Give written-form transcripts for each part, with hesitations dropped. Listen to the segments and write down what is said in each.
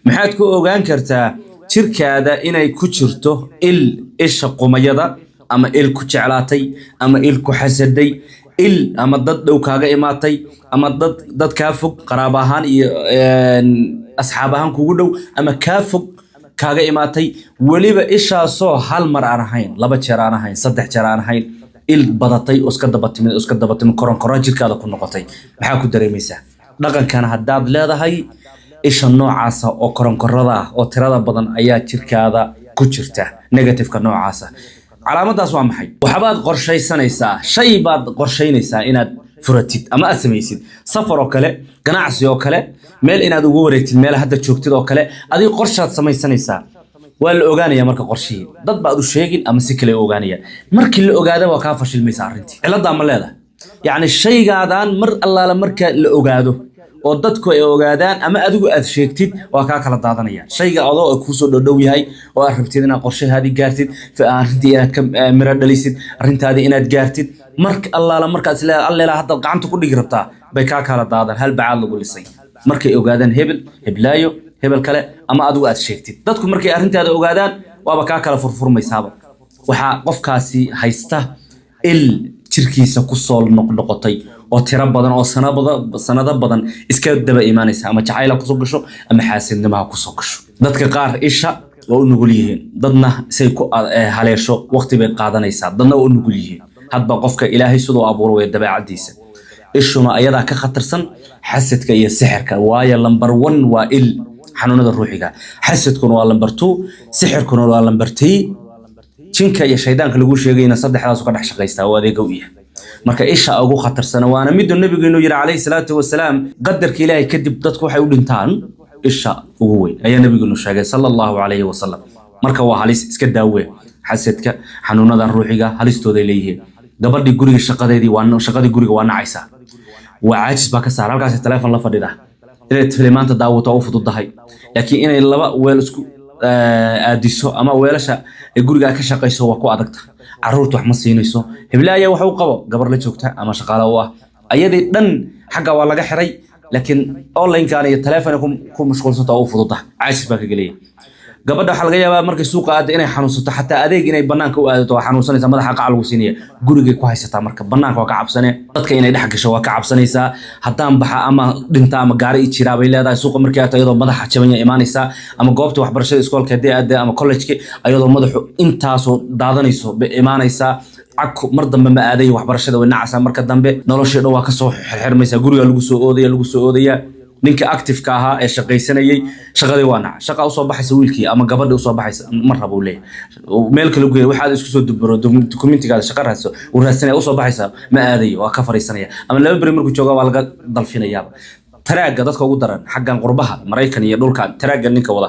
Maxaad ku ogaan kartaa jirkaada inay ku jirto il, isha qumayada, ama il ku jeclaatay, ama il ku xasaday, il ama dad dhow kaaga imaatay, ama dad kaa fog, qaraabo ahaan iyo asxaab ahaan kugu dhow ama kaa fog kaaga imaatay? Weliba ishaasoo hal mar aan ahayn, laba jeer aan ahayn, saddex jeer aan ahayn, il badatay oo iska daba timid oo iska daba timid, koronkoron jirkaada ku noqotay. Maxaa ku dareemaysaa dhaqankan haddaad leedahay? Isha noocaasa oo koronkorada ah oo tirada badan ayaa jirkaada ku jirta, negativeka noocaasa. Calaamadaas waa maxay? Waxbaad qorshaysanaysaa, shay baad qorshaynaysaa inaad furatid ama aad samaysid, safar oo kale, ganacsi oo kale, meel inaad ugu wareegtid meel hadda joogtid oo kale. Adiga qorshaad samaysanaysaa, waa la ogaanaya. Marka qorshihii dad baad u sheegin ama si kale u ogaanaya. Markii la ogaada, waa kaa fashilmaysa arrintii. Ciladaa ma leedahay? Yacni shaygaadaan mar allaala marka la ogaado oo dadku ay ogaadaan ama adigu aad sheegtid, waa kaa kala daadanaya shayga adoo ay kuusoo dhodhow yahay oo aad rabtid inaad qorshahaadii gaartid, arrintii inaad ka miro dhalisid, arrintaadii inaad gaartid. Marka allaala markaad isleedahay alleela haddaad gacanta ku dhigi rabtaa, bay kaa kala daadan, hal bacaad lagu lisay. Markay ogaadaan hebel, heblaayo, hebel kale ama adigu aad sheegtid, dadku markay arrintaada ogaadaan, waaba kaa kala furfurmaysaaba. Waxaa qofkaasi haysta il jirkiisa kusoo noqnoqotay oo tiro badan oo sanado badan iska daba imaanaysa, ama jacayla kusoo gasho ama xaasidnimaha kusoo gasho. Dadka qaar isha waa u nugul yihiin, dadna say ku haleesho waqti bay qaadanaysaa, dadna waa u nugul yihiin. Hadba qofka Ilaahay siduu abuuro way dabeecadiisa. Ishuna ayadaa ka khatarsan xasadka iyo sixirka, waayo number one waa il xanuunada ruuxiga. Xasadkuna waa number two, sixirkuna waa number three. Jinka iyo shaydaanka lagu sheegayna saddexdaasu ka dhex shaqaystaa oo adeega u yahay. Marka isha ugu khatarsana, waana miduu nabigeenu yidhi calayhi salaatu wasalaam: qadarka Ilaahay kadib, dadku waxay u dhintaan isha ugu weyn, ayaa nabigeenu sheegay sala Allahu calayhi wasalam. Marka waa halis, iska daawee xasadka. Xanuunadan ruuxiga halistooday leeyihiin. Gabadhii guriga shaqadeedii waa shaqadii guriga waa nacaysaa, waa caajis baa ka saara, halkaasi telefoon la fadhida. Inay filimaanta daawato waa u fududahay, laakiin inay laba weel isku aadiso ama weelasha ay guriga ka shaqayso waa ku adagta. Caruurta wax ma siinayso. Heble ayaa wax u qabo, gabar la joogta ama shaqaale u ah. Ayadii dhan xagga waa laga xiray, laakiin onlinekan iyo telefoon ku mashquulsanta oo u fududahay, caajis baa ka gelaya. Gabadha waxaa laga yaabaa markay suuqa aadda inay xanuunsato, xataa adeeg inay banaanka u aadato waa xanuunsanaysaa, madaxa qac lagu siinaya. Gurigay ku haysataa. Marka banaanka waa ka cabsane, dadka inay dhex gasho waa ka cabsanaysaa. Haddaan baxa ama dhinta ama gaari i jiraa, bay leedahay. Suuqa markay aadto iyadoo madaxa jabanya imaanaysaa, ama goobta waxbarashada, iskoolka haddii aadda ama college-ki, ayadoo madaxu intaasoo daadanayso bay imaanaysaa. Cagku mar dambe ma aadayo waxbarashada, way nacaysaa. Marka dambe noloshii dhan waa kasoo xirxirmaysaa, guriga lagu soo oodaya, lagu soo oodaya. Ninka active-ka ahaa ee shaqaysanayay shaqadii waa naca. Shaqa usoo baxaysa wiilkii ama gabadhii usoo baxaysa, ma rabo leeyahay, meel kale geeya. Waxaad isku soo dubaro documentigaada, shaqa raadso, uu raadsanaya, usoo baxaysa, ma aadayo, waa ka fariisanaya, ama 2 beri markuu jooga waa laga dalfinayaaba. Taraagga dadka ugu daran xaggan qurbaha, Maraykan iyo dhulka, taraagga ninka wada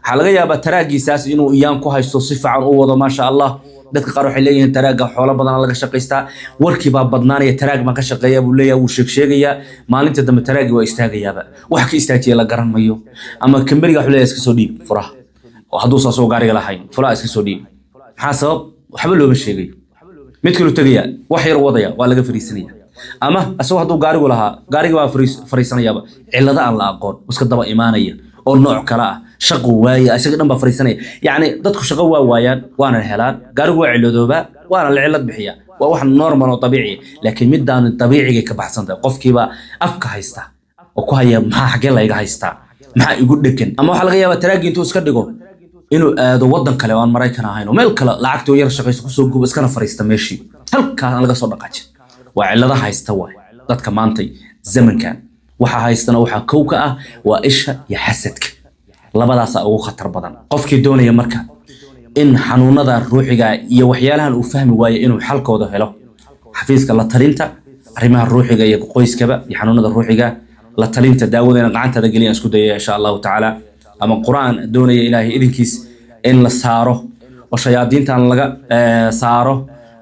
waxaa laga yaabaa taraagiisaas inuu iyaan ku haysto, si fiican u wado, maasha Allah. Dadka qaar waxay leeyihiin taraagga xoolo badan laga shaqaystaa. Warkii baa badnaanaya. Taraag baan ka shaqeeya, buu leeyahay, wuu sheegsheegayaa. Maalinta dambe taraaggii waa istaagayaaba, wax ka istaajiya la garan mayo. Ama kamberiga wuxuu leeyahay: "Iska soo dhiib furaha." Oo hadduusan asagoo gaariga lahayn, furaha iska soo dhiib. Maxaa sabab? Waxba looma sheegayo. Mid kaluu tegaya, wax yar wadaya, waa laga fariisanaya. Ama asagoo hadduu gaarigu lahaa, gaariga waa fariisanayaaba. Cillado aan la aqoon iska daba imaanaya oo nooc kale ah, shaqo waaya, isaga dhan baa fariisanaya. Yacni dadku shaqo waa waayaan, waana helaan, gaarigu waa ciladoobaa, waana la cillad bixiya, waa wax normal oo dabiici. Laakiin midaan dabiicigay ka baxsan tahay. Qofkiiba afka haysta oo ku haya: "Maxaa? Xaggee layga haystaa? Maxaa igu dhegan?" Ama waxaa laga yaabaa taraagii intuu iska dhigo inuu aado waddan kale oo aan Maraykan ahayn oo meel kale lacagtii yar shaqayso, kusoo gubo, iskana fariista meeshii, halkaas aan laga soo dhaqaajin. Waa cillada haysta waay dadka maantay zamankan. Waxa haystana waxaa kow ka ah waa isha iyo xasadka, labadaasaa ugu khatar badan. Qofkii doonaya marka in xanuunada ruuxiga iyo waxyaalahan uu fahmi waayo inuu xalkooda helo, xafiiska la talinta arrimaha ruuxiga iyo qoyskaba iyo xanuunada ruuxiga, la talinta daawadana gacantaada geliya isku dayaya insha Allahu tacaala. Ama Qur-aan doonaya Ilaahay idinkiis in la saaro oo shayaadiintan laga saaro,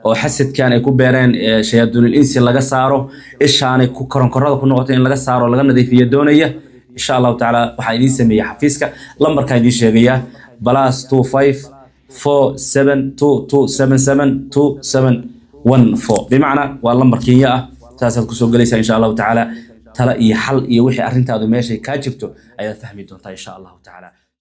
oo xasadkan ay ku beereen shayaadiinul insi laga saaro, ishaanay ku koronkorada ku noqotay in laga saaro, laga nadiifiyo doonaya, insha Allahu tacaala waxaa idiin sameeyey xafiiska. Lambarkaan idiin sheegayaa: +254 722 772 714. Bimacnaa waa lambar Kenya ah, saasaad kusoo gelaysaa insha Allahu tacaala. Tala iyo xal iyo wixii arrintaadu meeshay kaa jirto ayaad fahmi doontaa, insha Allahu tacaala.